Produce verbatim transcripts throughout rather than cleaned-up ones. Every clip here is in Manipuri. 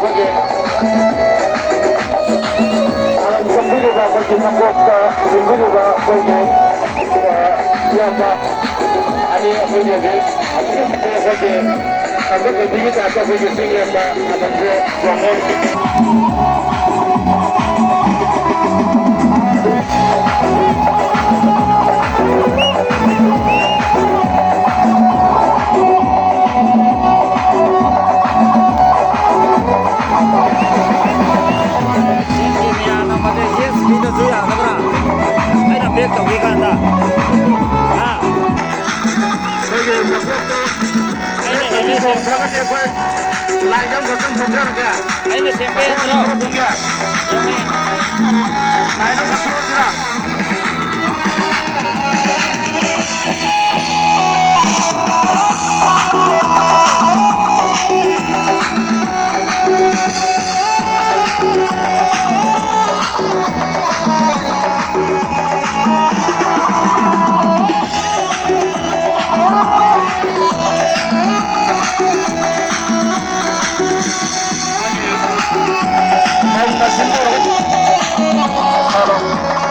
ꯑꯩꯈꯣꯏꯒꯤ ꯊꯧꯔꯝ ꯆꯪꯕꯤꯔꯤꯕ ꯑꯩꯈꯣꯏꯒꯤ ꯃꯀꯣꯛꯇ ꯆꯦꯟꯕꯤꯔꯤꯕ ꯑꯩꯈꯣꯏꯒꯤ, ꯑ, ꯏꯌꯥꯝꯕ ꯑꯅꯤ ꯑꯩꯈꯣꯏꯒꯤ ꯍꯧꯖꯤꯛ ꯑꯁꯤꯒꯤ ꯑꯩꯈꯣꯏꯒꯤ ꯈꯝꯕ ꯊꯣꯏꯕꯤꯒꯤ ꯇꯥꯏꯞꯇ ꯑꯩꯈꯣꯏꯒꯤ ꯆꯤꯡ ꯂꯦꯝꯕ ꯃꯇꯝꯁꯦ ꯌꯧꯅꯔꯤ꯫ ꯁꯤ ꯀꯦꯃꯦꯔꯥ ꯅꯝꯕꯁꯦ ꯌꯦꯁ ꯃꯤꯗꯁꯨ ꯌꯥꯒꯗ꯭ꯔꯥ? ꯑꯩꯅ ꯕꯦꯛ ꯇꯧꯈꯤ ꯀꯥꯟꯗ꯫ ꯍꯥ? ꯑꯩꯈꯣꯏꯒꯤ ꯃꯀꯣꯛꯇꯣ ꯑꯩꯅ ꯁꯦꯝꯕ ꯁꯦꯝꯕ ꯂꯥꯏꯟ ꯑꯃꯈꯛꯇꯪ ꯊꯣꯛꯆꯔꯒꯦ꯫ ꯑꯩꯅ ꯁꯦꯝꯕ ꯌꯥꯗ꯭ꯔꯣ? ꯂꯥꯏꯟ ꯑꯃꯈꯛ ꯊꯣꯛꯑꯁꯤꯔꯥ? ꯃꯧꯅ ꯁꯤꯟꯗꯣꯔꯒ,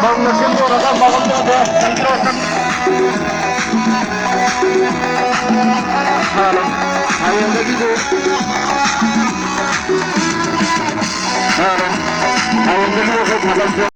ꯃꯧꯅ ꯁꯤꯟꯗꯣꯔꯒ ꯃꯧ ꯑꯝꯇ ꯆꯪꯕꯤꯔꯣ, ꯆꯪ-, ꯃꯥꯅꯦ꯫ ꯍꯌꯦꯡꯗꯒꯤꯗꯤ, ꯃꯥꯅꯦ꯫ ꯍꯌꯦꯡꯗꯒꯤ ꯑꯩꯈꯣꯏ ꯊꯥꯕꯜꯁꯦ